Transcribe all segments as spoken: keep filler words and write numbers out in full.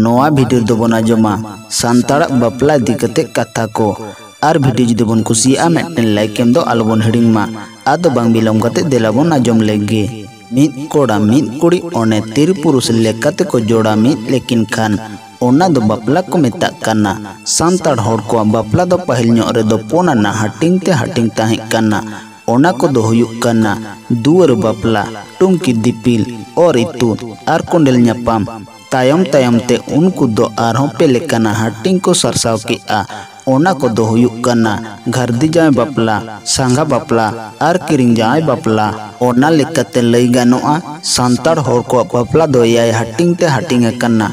ᱱᱚᱣᱟ ᱵᱷᱤᱰᱤᱭᱳ ᱨᱮᱫᱚ ᱵᱚᱱ ᱟᱸᱡᱚᱢᱟ ᱥᱟᱱᱛᱟᱲᱟᱜ ᱵᱟᱯᱞᱟ ᱤᱫᱤ ᱠᱟᱛᱮ ᱠᱟᱛᱷᱟ ᱠᱚ᱾ ᱟᱨ ᱵᱷᱤᱰᱤᱭᱳ ᱡᱩᱫᱤ ᱵᱚᱱ ᱠᱩᱥᱤᱭᱟᱜᱼᱟ, ᱢᱤᱫᱴᱮᱱ ᱞᱟᱭᱤᱠ ᱮᱢ ᱫᱚ ᱟᱞᱚ ᱵᱚᱱ ᱦᱤᱲᱤᱧ ᱢᱟ᱾ ᱟᱫᱚ ᱵᱟᱝ ᱵᱤᱞᱚᱢ ᱠᱟᱛᱮ ᱫᱮᱞᱟ ᱵᱚᱱ ᱟᱸᱡᱚᱢ ᱞᱮᱜᱮ᱾ ᱢᱤᱫ ᱠᱚᱲᱟ ᱢᱤᱫ ᱠᱩᱲᱤ ᱚᱱᱮ ᱛᱤᱨᱤ ᱯᱩᱨᱩᱥ ᱞᱮᱠᱟ ᱛᱮᱠᱚ ᱡᱚᱲᱟ ᱢᱤᱫ ᱞᱮᱠᱤᱱ ᱠᱷᱟᱱ ᱚᱱᱟ ᱫᱚ ᱵᱟᱯᱞᱟ ᱠᱚ ᱢᱮᱛᱟᱜ ᱠᱟᱱᱟ᱾ ᱥᱟᱱᱛᱟᱲ ᱦᱚᱲ ᱠᱚᱣᱟᱜ ᱵᱟᱯᱞᱟ ᱫᱚ ᱯᱟᱹᱦᱤᱞ ᱧᱚᱜ ᱨᱮᱫᱚ ᱯᱩᱱ ᱟᱱᱟ ᱦᱟᱹᱴᱤᱧ ᱛᱮ ᱦᱟᱹᱴᱤᱧ ᱛᱟᱦᱮᱸ ᱠᱟᱱᱟ᱾ ᱚᱱᱟ ᱠᱚᱫᱚ ᱦᱩᱭᱩᱜ ᱠᱟᱱᱟ ᱫᱩᱣᱟᱹᱨ ᱵᱟᱯᱞᱟ, ᱴᱩᱝᱠᱤ ᱫᱤᱯᱤᱞ, ᱚᱨ ᱤᱛᱩᱫ ᱟᱨ ᱠᱚᱸᱰᱮᱞ ᱧᱟᱯᱟᱢ᱾ ᱛᱟᱭᱚᱢ ᱛᱟᱭᱚᱢ ᱛᱮ ᱩᱱᱠᱩ ᱫᱚ ᱟᱨᱦᱚᱸ ᱯᱮ ᱞᱮᱠᱟᱱᱟᱜ ᱦᱟᱹᱴᱤᱧ ᱠᱚ ᱥᱟᱨᱥᱟᱣ ᱠᱮᱫᱼᱟ᱾ ᱚᱱᱟ ᱠᱚᱫᱚ ᱦᱩᱭᱩᱜ ᱠᱟᱱᱟ ᱜᱷᱟᱹᱨᱫᱤ ᱡᱟᱶᱟᱭ ᱵᱟᱯᱞᱟ, ᱥᱟᱸᱜᱷᱟ ᱵᱟᱯᱞᱟ ᱟᱨ ᱠᱤᱨᱤᱧ ᱡᱟᱶᱟᱭ ᱵᱟᱯᱞᱟ᱾ ᱚᱱᱟ ᱞᱮᱠᱟᱛᱮ ᱞᱟᱹᱭ ᱜᱟᱱᱚᱜᱼᱟ, ᱥᱟᱱᱛᱟᱲ ᱦᱚᱲ ᱠᱚᱣᱟᱜ ᱵᱟᱯᱞᱟ ᱫᱚ ᱮᱭᱟᱭ ᱦᱟᱹᱴᱤᱧ ᱛᱮ ᱦᱟᱹᱴᱤᱧ ᱟᱠᱟᱱᱟ᱾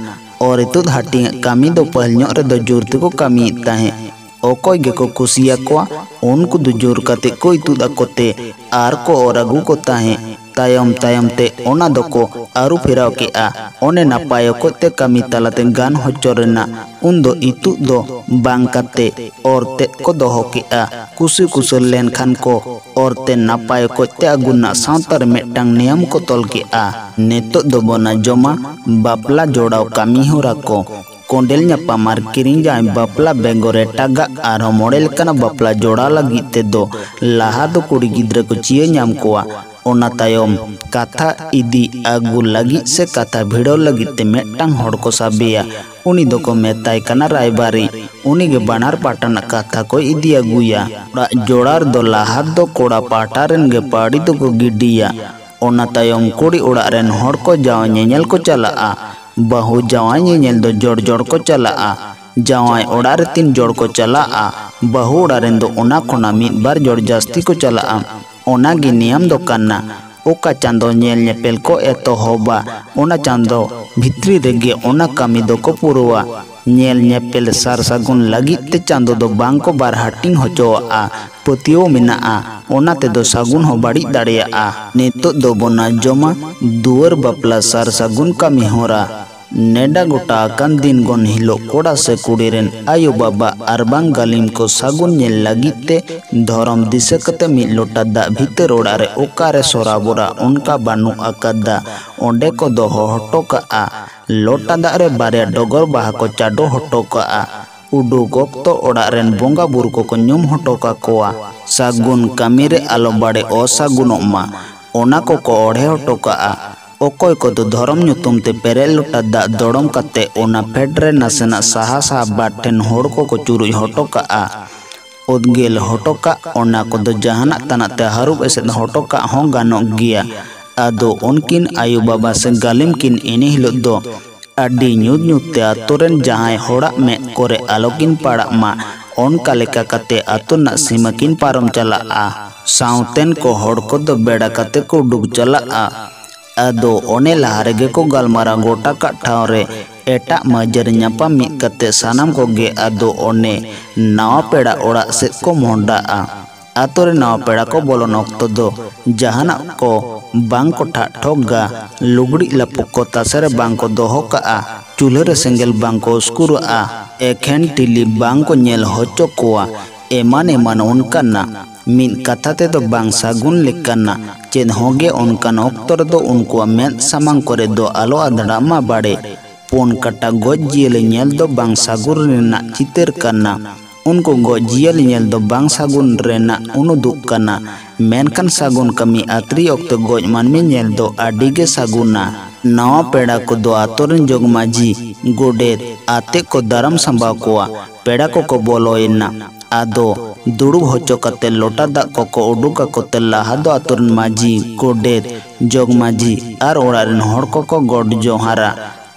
ᱚᱨ ᱤᱛᱩᱫ ᱦᱟᱹᱴᱤᱧᱟᱜ ᱠᱟᱹᱢᱤ ᱫᱚ ᱯᱟᱹᱦᱤᱞ ᱧᱚᱜ ᱨᱮᱫᱚ ᱡᱳᱨ ᱛᱮᱠᱚ ᱠᱟᱹᱢᱤᱭᱮᱫ ᱛᱟᱦᱮᱸᱫ᱾ ᱚᱠᱚᱭ ᱜᱮᱠᱚ ᱠᱩᱥᱤᱭᱟᱠᱚᱣᱟ, ᱩᱱᱠᱩ ᱫᱚ ᱡᱳᱨ ᱠᱟᱛᱮ ᱠᱚ ᱤᱛᱩᱫ ᱟᱠᱚ ᱛᱮ ᱟᱨ ᱠᱚ ᱚᱨ ᱟᱹᱜᱩ ᱠᱚ ᱛᱟᱦᱮᱸᱫ᱾ ᱛᱟᱭᱚᱢ ᱛᱟᱭᱚᱢ ᱛᱮ ᱚᱱᱟ ᱫᱚᱠᱚ ᱟᱹᱨᱩ ᱯᱷᱮᱨᱟᱣ ᱠᱮᱫᱼᱟ᱾ ᱚᱱᱮ ᱱᱟᱯᱟᱭ ᱚᱠᱚᱡ ᱛᱮ ᱠᱟᱹᱢᱤ ᱛᱟᱞᱟᱛᱮ ᱜᱟᱱ ᱦᱚᱪᱚ ᱨᱮᱱᱟᱜ᱾ ᱩᱱᱫᱚ ᱤᱛᱩᱫ ᱫᱚ ᱵᱟᱝ ᱠᱟᱛᱮ ᱚᱨ ᱛᱮᱫ ᱠᱚ ᱫᱚᱦᱚ ᱠᱮᱫᱼᱟ᱾ ᱠᱩᱥᱤ ᱠᱩᱥᱟᱹᱞ ᱞᱮᱱᱠᱷᱟᱱ ᱠᱚ ᱚᱨ ᱛᱮ ᱱᱟᱯᱟᱭ ᱚᱠᱚᱡ ᱛᱮ ᱟᱹᱜᱩ ᱨᱮᱱᱟᱜ ᱥᱟᱶᱛᱟ ᱨᱮ ᱢᱤᱫᱴᱟᱝ ᱱᱤᱭᱚᱢ ᱠᱚ ᱛᱚᱞ ᱠᱮᱫᱼᱟ᱾ ᱱᱤᱛᱚᱜ ᱫᱚᱵᱚᱱ ᱟᱸᱡᱚᱢᱟ ᱵᱟᱯᱞᱟ ᱡᱚᱲᱟᱣ ᱠᱟᱹᱢᱤ ᱦᱚᱨᱟ ᱠᱚ᱾ ᱠᱚᱸᱰᱮᱞ ᱧᱟᱯᱟᱢ ᱟᱨ ᱠᱤᱨᱤᱧ ᱡᱟᱶᱟᱭ ᱵᱟᱯᱞᱟ ᱵᱮᱜᱚᱨ ᱮᱴᱟᱜᱟᱜ ᱟᱨᱦᱚᱸ ᱢᱚᱬᱮ ᱞᱮᱠᱟᱱᱟᱜ ᱵᱟᱯᱞᱟ ᱡᱚᱲᱟᱣ ᱞᱟᱹᱜᱤᱫ ᱛᱮᱫᱚ ᱞᱟᱦᱟ ᱫᱚ ᱠᱩᱲᱤ ᱜᱤᱫᱽᱨᱟᱹ ᱠᱚ ᱪᱤᱭᱟᱹ ᱧᱟᱢ ᱠᱚᱣᱟ᱾ ᱚᱱᱟ ᱛᱟᱭᱚᱢ ᱠᱟᱛᱷᱟ ᱤᱫᱤ ᱟᱹᱜᱩ ᱞᱟᱹᱜᱤᱫ ᱥᱮ ᱠᱟᱛᱷᱟ ᱵᱷᱤᱲᱟᱹᱣ ᱞᱟᱹᱜᱤᱫ ᱛᱮ ᱢᱤᱫᱴᱟᱝ ᱦᱚᱲ ᱠᱚ ᱥᱟᱵᱮᱭᱟ᱾ ᱩᱱᱤ ᱫᱚᱠᱚ ᱢᱮᱛᱟᱭ ᱠᱟᱱᱟ ᱨᱟᱭᱵᱟᱨᱤᱡ᱾ ᱩᱱᱤ ᱜᱮ ᱵᱟᱱᱟᱨ ᱯᱟᱦᱴᱟ ᱨᱮᱱᱟᱜ ᱠᱟᱛᱷᱟ ᱠᱚᱭ ᱤᱫᱤ ᱟᱹᱜᱩᱭᱟ᱾ ᱚᱲᱟᱜ ᱡᱚᱲᱟᱣ ᱨᱮᱫᱚ ᱞᱟᱦᱟ ᱫᱚ ᱠᱚᱲᱟ ᱯᱟᱦᱴᱟ ᱨᱮᱱ ᱜᱮ ᱯᱟᱹᱣᱲᱤ ᱫᱚᱠᱚ ᱜᱤᱰᱤᱭᱟ᱾ ᱚᱱᱟ ᱛᱟᱭᱚᱢ ᱠᱩᱲᱤ ᱚᱲᱟᱜ ᱨᱮᱱ ᱦᱚᱲ ᱠᱚ ᱡᱟᱶᱟᱭ ᱧᱮᱧᱮᱞ ᱠᱚ ᱪᱟᱞᱟᱜᱼᱟ᱾ ᱵᱟᱹᱦᱩ ᱡᱟᱶᱟᱭ ᱧᱮᱧᱮᱞ ᱫᱚ ᱡᱚᱲ ᱡᱚᱲ ᱠᱚ ᱪᱟᱞᱟᱜᱼᱟ᱾ ᱡᱟᱶᱟᱭ ᱚᱲᱟᱜ ᱨᱮ ᱛᱤᱱ ᱡᱚᱲ ᱠᱚ ᱪᱟᱞᱟᱜᱼᱟ, ᱵᱟᱹᱦᱩ ᱚᱲᱟᱜ ᱨᱮᱱ ᱫᱚ ᱚᱱᱟ ᱠᱷᱚᱱᱟᱜ ᱢᱤᱫ ᱵᱟᱨ ᱡᱚᱲ ᱡᱟᱹᱥᱛᱤ ᱠᱚ ᱪᱟᱞᱟᱜᱼᱟ᱾ ᱚᱱᱟ ᱜᱮ ᱱᱤᱭᱚᱢ ᱫᱚ ᱠᱟᱱᱟ᱾ ᱚᱠᱟ ᱪᱟᱸᱫᱚ ᱧᱮᱞ ᱧᱮᱯᱮᱞ ᱠᱚ ᱮᱛᱚᱦᱚᱵᱟ, ᱚᱱᱟ ᱪᱟᱸᱫᱚ ᱵᱷᱤᱛᱨᱤ ᱨᱮᱜᱮ ᱚᱱᱟ ᱠᱟᱹᱢᱤ ᱫᱚᱠᱚ ᱯᱩᱨᱟᱹᱣᱟ᱾ ᱧᱮᱞ ᱧᱮᱯᱮᱞ ᱥᱟᱨ ᱥᱟᱹᱜᱩᱱ ᱞᱟᱹᱜᱤᱫ ᱛᱮ ᱪᱟᱸᱫᱚ ᱫᱚ ᱵᱟᱝ ᱠᱚ ᱵᱟᱨ ᱦᱟᱹᱴᱤᱧ ᱦᱚᱪᱚᱣᱟᱜᱼᱟ᱾ ᱯᱟᱹᱛᱭᱟᱹᱣ ᱢᱮᱱᱟᱜᱼᱟ, ᱚᱱᱟ ᱛᱮᱫᱚ ᱥᱟᱹᱜᱩᱱ ᱦᱚᱸ ᱵᱟᱹᱲᱤᱡ ᱫᱟᱲᱮᱭᱟᱜᱼᱟ᱾ ᱱᱤᱛᱚᱜ ᱫᱚᱵᱚᱱ ᱟᱸᱡᱚᱢᱟ ᱫᱩᱣᱟᱹᱨ ᱵᱟᱯᱞᱟ ᱥᱟᱨ ᱥᱟᱹᱜᱩᱱ ᱠᱟᱹᱢᱤ ᱦᱚᱨᱟ᱾ ᱱᱮᱰᱟ ᱜᱚᱴᱟ ᱟᱠᱟᱱ ᱫᱤᱱ ᱜᱚᱱ ᱦᱤᱞᱳᱜ ᱠᱚᱲᱟ ᱥᱮ ᱠᱩᱲᱤ ᱨᱮᱱ ᱟᱭᱳ ᱵᱟᱵᱟ ᱟᱨ ᱵᱟᱝ ᱜᱟᱹᱞᱤᱢ ᱠᱚ ᱥᱟᱹᱜᱩᱱ ᱧᱮᱞ ᱞᱟᱹᱜᱤᱫ ᱛᱮ ᱫᱷᱚᱨᱚᱢ ᱫᱤᱥᱟᱹ ᱠᱟᱛᱮ ᱢᱤᱫ ᱞᱚᱴᱟ ᱫᱟᱜ ᱵᱷᱤᱛᱟᱹᱨ ᱚᱲᱟᱜ ᱨᱮ ᱚᱠᱟᱨᱮ ᱥᱚᱨᱟᱵᱚᱨᱟ ᱚᱱᱠᱟ ᱵᱟᱹᱱᱩᱜ ᱟᱠᱟᱫᱟ, ᱚᱸᱰᱮ ᱠᱚ ᱫᱚᱦᱚ ᱦᱚᱴᱚ ᱠᱟᱜᱼᱟ᱾ ᱞᱚᱴᱟ ᱫᱟᱜ ᱨᱮ ᱵᱟᱨᱭᱟ ᱰᱚᱜᱚᱨ ᱵᱟᱦᱟ ᱠᱚ ᱪᱟᱰᱚ ᱦᱚᱴᱚ ᱠᱟᱜᱼᱟ᱾ ᱩᱰᱩᱠ ᱚᱠᱛᱚ ᱚᱲᱟᱜ ᱨᱮᱱ ᱵᱚᱸᱜᱟ ᱵᱩᱨᱩ ᱠᱚᱠᱚ ᱧᱩᱢ ᱦᱚᱴᱚ ᱠᱟᱠᱚᱣᱟ᱾ ᱥᱟᱹᱜᱩᱱ ᱠᱟᱹᱢᱤ ᱨᱮ ᱟᱞᱚ ᱵᱟᱲᱮ ᱚᱥᱟᱹᱜᱩᱱᱚᱜ ᱢᱟ, ᱚᱱᱟ ᱠᱚᱠᱚ ᱚᱲᱦᱮ ᱦᱚᱴᱚ ᱠᱟᱜᱼᱟ᱾ ᱚᱠᱚᱭ ᱠᱚᱫᱚ ᱫᱷᱚᱨᱚᱢ ᱧᱩᱛᱩᱢ ᱛᱮ ᱯᱮᱨᱮᱡ ᱞᱚᱴᱟ ᱫᱟᱜ ᱫᱚᱲᱚᱢ ᱠᱟᱛᱮ ᱚᱱᱟ ᱯᱷᱮᱰ ᱨᱮ ᱱᱟᱥᱮᱱᱟᱜ ᱥᱟᱦᱟ ᱥᱟᱦᱟ ᱵᱟᱨ ᱴᱷᱮᱱ ᱦᱚᱲ ᱠᱚᱠᱚ ᱪᱩᱨᱩᱡ ᱦᱚᱴᱚ ᱠᱟᱜᱼᱟ᱾ ᱩᱫᱽᱜᱮᱞ ᱦᱚᱴᱚ ᱠᱟᱜ, ᱚᱱᱟ ᱠᱚᱫᱚ ᱡᱟᱦᱟᱱᱟᱜ ᱛᱟᱱᱟᱜ ᱛᱮ ᱦᱟᱹᱨᱩᱵ ᱮᱥᱮᱫ ᱦᱚᱴᱚ ᱠᱟᱜ ᱦᱚᱸ ᱜᱟᱱᱚᱜ ᱜᱮᱭᱟ᱾ ᱟᱫᱚ ᱩᱱᱠᱤᱱ ᱟᱭᱳ ᱵᱟᱵᱟ ᱥᱮ ᱜᱟᱹᱞᱤᱢ ᱠᱤᱱ ᱤᱱᱟᱹ ᱦᱤᱞᱳᱜ ᱫᱚ ᱟᱹᱰᱤ ᱧᱩᱛ ᱧᱩᱛ ᱛᱮ ᱟᱛᱳ ᱨᱮᱱ ᱡᱟᱦᱟᱸᱭ ᱦᱚᱲᱟᱜ ᱢᱮᱫ ᱠᱚᱨᱮ ᱟᱞᱚᱠᱤᱱ ᱯᱟᱲᱟᱜ ᱢᱟ, ᱚᱱᱠᱟ ᱞᱮᱠᱟ ᱠᱟᱛᱮ ᱟᱛᱳ ᱨᱮᱱᱟᱜ ᱥᱤᱢᱟᱹ ᱠᱤᱱ ᱯᱟᱨᱚᱢ ᱪᱟᱞᱟᱜᱼᱟ᱾ ᱥᱟᱶᱛᱮᱱ ᱠᱚ ᱦᱚᱲ ᱠᱚᱫᱚ ᱵᱮᱲᱟ ᱠᱟᱛᱮ ᱠᱚ ᱩᱰᱩᱠ ᱪᱟᱞᱟᱜᱼᱟ᱾ ᱟᱫᱚ ᱚᱱᱮ ᱞᱟᱦᱟ ᱨᱮᱜᱮ ᱠᱚ ᱜᱟᱞᱢᱟᱨᱟᱣ ᱜᱚᱴᱟ ᱠᱟᱜ ᱴᱷᱟᱶ ᱨᱮ ᱮᱴᱟᱜ ᱢᱟᱹᱡᱟᱹᱨ ᱧᱟᱯᱟᱢ ᱢᱤᱫ ᱠᱟᱛᱮ ᱥᱟᱱᱟᱢ ᱠᱚᱜᱮ ᱟᱫᱚ ᱚᱱᱮ ᱱᱟᱣᱟ ᱯᱮᱲᱟ ᱚᱲᱟᱜ ᱥᱮᱫ ᱠᱚ ᱢᱚᱦᱰᱟᱜᱼᱟ᱾ ᱟᱛᱳ ᱨᱮ ᱱᱟᱣᱟ ᱯᱮᱲᱟ ᱠᱚ ᱵᱚᱞᱚᱱ ᱚᱠᱛᱚ ᱫᱚ ᱡᱟᱦᱟᱱᱟᱜ ᱠᱚ ᱵᱟᱝ ᱠᱚ ᱴᱷᱟᱜ ᱴᱷᱚᱜᱟ, ᱞᱩᱜᱽᱲᱤᱡ ᱞᱟᱯᱚ ᱠᱚ ᱛᱟᱥᱮ ᱨᱮ ᱵᱟᱝ ᱠᱚ ᱫᱚᱦᱚ ᱠᱟᱜᱼᱟ, ᱪᱩᱞᱦᱟᱹ ᱨᱮ ᱥᱮᱸᱜᱮᱞ ᱵᱟᱝ ᱠᱚ ᱩᱥᱠᱩᱨᱟᱜᱼᱟ, ᱮᱠᱷᱮᱱ ᱴᱤᱞᱤ ᱵᱟᱝ ᱠᱚ ᱧᱮᱞ ᱦᱚᱪᱚ ᱠᱚᱣᱟ, ᱮᱢᱟᱱ ᱮᱢᱟᱱ ᱚᱱᱠᱟᱱᱟᱜ᱾ ᱢᱤᱫ ᱠᱟᱛᱷᱟ ᱛᱮᱫᱚ ᱵᱟᱝ ᱥᱟᱹᱜᱩᱱ ᱞᱮᱠᱟᱱᱟᱜ ᱪᱮᱫ ᱦᱚᱸ ᱜᱮ ᱚᱱᱠᱟᱱ ᱚᱠᱛᱚ ᱨᱮᱫᱚ ᱩᱱᱠᱩᱣᱟᱜ ᱢᱮᱫ ᱥᱟᱢᱟᱝ ᱠᱚᱨᱮ ᱫᱚ ᱟᱞᱚ ᱟᱫᱲᱟᱜ ᱢᱟ ᱵᱟᱲᱮ᱾ ᱯᱩᱱ ᱠᱟᱴᱟ ᱜᱚᱡ ᱡᱤᱭᱟᱹᱞᱤ ᱧᱮᱞ ᱫᱚ ᱵᱟᱝ ᱥᱟᱹᱜᱩᱱ ᱨᱮᱱᱟᱜ ᱪᱤᱛᱟᱹᱨ ᱠᱟᱱᱟ᱾ ᱩᱱᱠᱩ ᱜᱚᱡ ᱡᱤᱭᱟᱹᱞᱤ ᱧᱮᱞ ᱫᱚ ᱵᱟᱝ ᱥᱟᱹᱜᱩᱱ ᱨᱮᱱᱟᱜ ᱩᱱᱩᱫᱩᱜ ᱠᱟᱱᱟ᱾ ᱢᱮᱱᱠᱷᱟᱱ ᱥᱟᱹᱜᱩᱱ ᱠᱟᱹᱢᱤ ᱟᱛᱨᱤ ᱚᱠᱛᱚ ᱜᱚᱡ ᱢᱟᱹᱱᱢᱤ ᱧᱮᱞ ᱫᱚ ᱟᱹᱰᱤ ᱜᱮ ᱥᱟᱹᱜᱩᱱᱟ᱾ ᱱᱟᱣᱟ ᱯᱮᱲᱟ ᱠᱚᱫᱚ ᱟᱛᱳ ᱨᱮᱱ ᱡᱚᱜᱽ ᱢᱟᱹᱡᱷᱤ, ᱜᱚᱰᱮᱛ ᱟᱛᱮ ᱠᱚ ᱫᱟᱨᱟᱢ ᱥᱟᱢᱵᱟᱣ ᱠᱚᱣᱟ᱾ ᱯᱮᱲᱟ ᱠᱚᱠᱚ ᱵᱚᱞᱚᱭᱮᱱᱟ᱾ ᱟᱫᱚ ᱫᱩᱲᱩᱵ ᱦᱚᱪᱚ ᱠᱟᱛᱮ ᱞᱚᱴᱟ ᱫᱟᱜ ᱠᱚᱠᱚ ᱩᱰᱩᱠ ᱟᱠᱚ ᱛᱮ ᱞᱟᱦᱟ ᱫᱚ ᱟᱛᱳ ᱨᱮᱱ ᱢᱟᱹᱡᱷᱤ, ᱜᱚᱰᱮᱛ, ᱡᱚᱜᱽ ᱢᱟᱹᱡᱷᱤ ᱟᱨ ᱚᱲᱟᱜ ᱨᱮᱱ ᱦᱚᱲ ᱠᱚᱠᱚ ᱜᱚᱰ ᱡᱚᱦᱟᱨᱟ᱾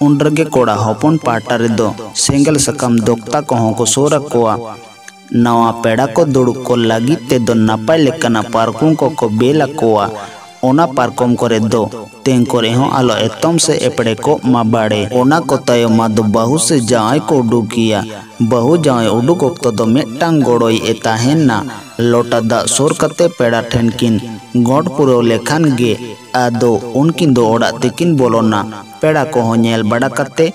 ᱩᱱ ᱨᱮᱜᱮ ᱠᱚᱲᱟ ᱦᱚᱯᱚᱱ ᱯᱟᱦᱴᱟ ᱨᱮᱫᱚ ᱥᱮᱸᱜᱮᱞ ᱥᱟᱠᱟᱢ ᱫᱚᱠᱛᱟ ᱠᱚᱦᱚᱸ ᱠᱚ ᱥᱩᱨ ᱟᱠᱚᱣᱟ᱾ ᱱᱟᱣᱟ ᱯᱮᱲᱟ ᱠᱚ ᱫᱩᱲᱩᱵ ᱠᱚ ᱞᱟᱹᱜᱤᱫ ᱛᱮᱫᱚ ᱱᱟᱯᱟᱭ ᱞᱮᱠᱟᱱᱟᱜ ᱯᱟᱨᱠᱚᱢ ᱠᱚᱠᱚ ᱵᱮᱞ ᱟᱠᱚᱣᱟ᱾ ᱚᱱᱟ ᱯᱟᱨᱠᱚᱢ ᱠᱚᱨᱮ ᱫᱚ ᱛᱮᱝ ᱠᱚᱨᱮ ᱦᱚᱸ ᱟᱞᱚ ᱮᱛᱚᱢ ᱥᱮ ᱮᱯᱲᱮ ᱠᱚᱜ ᱢᱟ ᱵᱟᱲᱮ᱾ ᱚᱱᱟ ᱠᱚ ᱛᱟᱭᱚᱢ ᱢᱟ ᱫᱚ ᱵᱟᱹᱦᱩ ᱥᱮ ᱡᱟᱶᱟᱭ ᱠᱚ ᱩᱰᱩᱠᱮᱭᱟ᱾ ᱵᱟᱹᱦᱩ ᱡᱟᱶᱟᱭ ᱩᱰᱩᱠ ᱚᱠᱛᱚ ᱫᱚ ᱢᱤᱫᱴᱟᱝ ᱜᱚᱲᱚᱭ ᱮ ᱛᱟᱦᱮᱱᱟ᱾ ᱞᱚᱴᱟ ᱫᱟᱜ ᱥᱩᱨ ᱠᱟᱛᱮ ᱯᱮᱲᱟ ᱴᱷᱮᱱ ᱠᱤᱱ ᱜᱚᱸᱰ ᱯᱩᱨᱟᱹᱣ ᱞᱮᱠᱷᱟᱱ ᱜᱮ ᱟᱫᱚ ᱩᱱᱠᱤᱱ ᱫᱚ ᱚᱲᱟᱜ ᱛᱮᱠᱤᱱ ᱵᱚᱞᱚᱱᱟ᱾ ᱯᱮᱲᱟ ᱠᱚᱦᱚᱸ ᱧᱮᱞ ᱵᱟᱲᱟ ᱠᱟᱛᱮ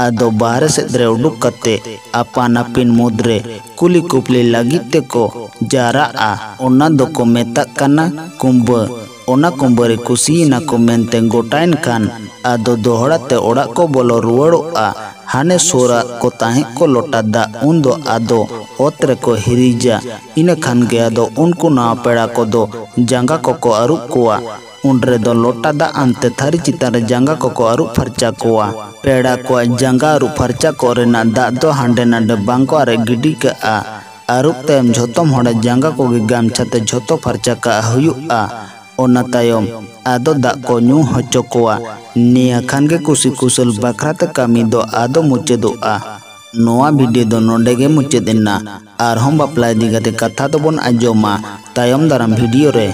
ᱟᱫᱚ ᱵᱟᱦᱨᱮ ᱥᱮᱫ ᱨᱮ ᱩᱰᱩᱠ ᱠᱟᱛᱮ ᱟᱯᱟᱱ ᱟᱹᱯᱤᱱ ᱢᱩᱫᱽᱨᱮ ᱠᱩᱞᱤ ᱠᱩᱯᱞᱤ ᱞᱟᱹᱜᱤᱫ ᱛᱮᱠᱚ ᱡᱟᱣᱨᱟᱜᱼᱟ᱾ ᱚᱱᱟ ᱫᱚᱠᱚ ᱢᱮᱛᱟᱜ ᱠᱟᱱᱟ ᱠᱩᱢᱵᱟᱹ᱾ ᱚᱱᱟ ᱠᱩᱢᱵᱟᱹ ᱨᱮ ᱠᱩᱥᱤᱭᱮᱱᱟ ᱠᱚ ᱢᱮᱱᱛᱮ ᱜᱚᱴᱟᱭᱮᱱ ᱠᱷᱟᱱ ᱟᱫᱚ ᱫᱚᱦᱲᱟ ᱛᱮ ᱚᱲᱟᱜ ᱠᱚ ᱵᱚᱞᱚ ᱨᱩᱣᱟᱹᱲᱚᱜᱼᱟ᱾ ᱦᱟᱱᱮ ᱥᱩᱨᱟᱜ ᱠᱚ ᱛᱟᱦᱮᱸᱫ ᱠᱚ ᱞᱚᱴᱟ ᱫᱟᱜ, ᱩᱱᱫᱚ ᱟᱫᱚ ᱚᱛ ᱨᱮᱠᱚ ᱦᱤᱨᱤᱡᱟ᱾ ᱤᱱᱟᱹ ᱠᱷᱟᱱ ᱜᱮ ᱟᱫᱚ ᱩᱱᱠᱩ ᱱᱟᱣᱟ ᱯᱮᱲᱟ ᱠᱚᱫᱚ ᱡᱟᱸᱜᱟ ᱠᱚᱠᱚ ᱟᱹᱨᱩᱵ ᱠᱚᱣᱟ᱾ ᱩᱱ ᱨᱮᱫᱚ ᱞᱚᱴᱟ ᱫᱟᱜ ᱟᱱᱛᱮ ᱛᱷᱟᱹᱨᱤ ᱪᱮᱛᱟᱱ ᱨᱮ ᱡᱟᱸᱜᱟ ᱠᱚᱠᱚ ᱟᱹᱨᱩᱵ ᱯᱷᱟᱨᱪᱟ ᱠᱚᱣᱟ᱾ ᱯᱮᱲᱟ ᱠᱚᱣᱟᱜ ᱡᱟᱸᱜᱟ ᱟᱹᱨᱩᱵ ᱯᱷᱟᱨᱪᱟ ᱠᱚᱜ ᱨᱮᱱᱟᱜ ᱫᱟᱜ ᱫᱚ ᱦᱟᱸᱰᱮ ᱱᱟᱰᱮ ᱵᱟᱝᱠᱚ ᱟᱨᱮᱡ ᱜᱤᱰᱤ ᱠᱟᱜᱼᱟ᱾ ᱟᱹᱨᱩᱵ ᱛᱟᱭᱚᱢ ᱡᱷᱚᱛᱚᱢ ᱦᱚᱲᱟᱜ ᱡᱟᱸᱜᱟ ᱠᱚᱜᱮ ᱜᱟᱢᱪᱷᱟ ᱛᱮ ᱡᱷᱚᱛᱚ ᱯᱷᱟᱨᱪᱟ ᱠᱟᱜ ᱦᱩᱭᱩᱜᱼᱟ᱾ ᱚᱱᱟ ᱛᱟᱭᱚᱢ ᱟᱫᱚ ᱫᱟᱜ ᱠᱚ ᱧᱩ ᱦᱚᱪᱚ ᱠᱚᱣᱟ᱾ ᱱᱤᱭᱟᱹ ᱠᱷᱟᱱ ᱜᱮ ᱠᱩᱥᱤ ᱠᱩᱥᱟᱹᱞ ᱵᱟᱠᱷᱨᱟ ᱛᱮ ᱠᱟᱹᱢᱤ ᱫᱚ ᱟᱫᱚ ᱢᱩᱪᱟᱹᱫᱚᱜᱼᱟ᱾ ᱱᱚᱣᱟ ᱵᱷᱤᱰᱤᱭᱳ ᱫᱚ ᱱᱚᱰᱮ ᱜᱮ ᱢᱩᱪᱟᱹᱫ ᱮᱱᱟ᱾ ᱟᱨᱦᱚᱸ ᱵᱟᱯᱞᱟ ᱤᱫᱤ ᱠᱟᱛᱮ ᱠᱟᱛᱷᱟ ᱫᱚᱵᱚᱱ ᱟᱸᱡᱚᱢᱟ ᱛᱟᱭᱚᱢ ᱫᱟᱨᱟᱢ ᱵᱷᱤᱰᱤᱭᱳ ᱨᱮ᱾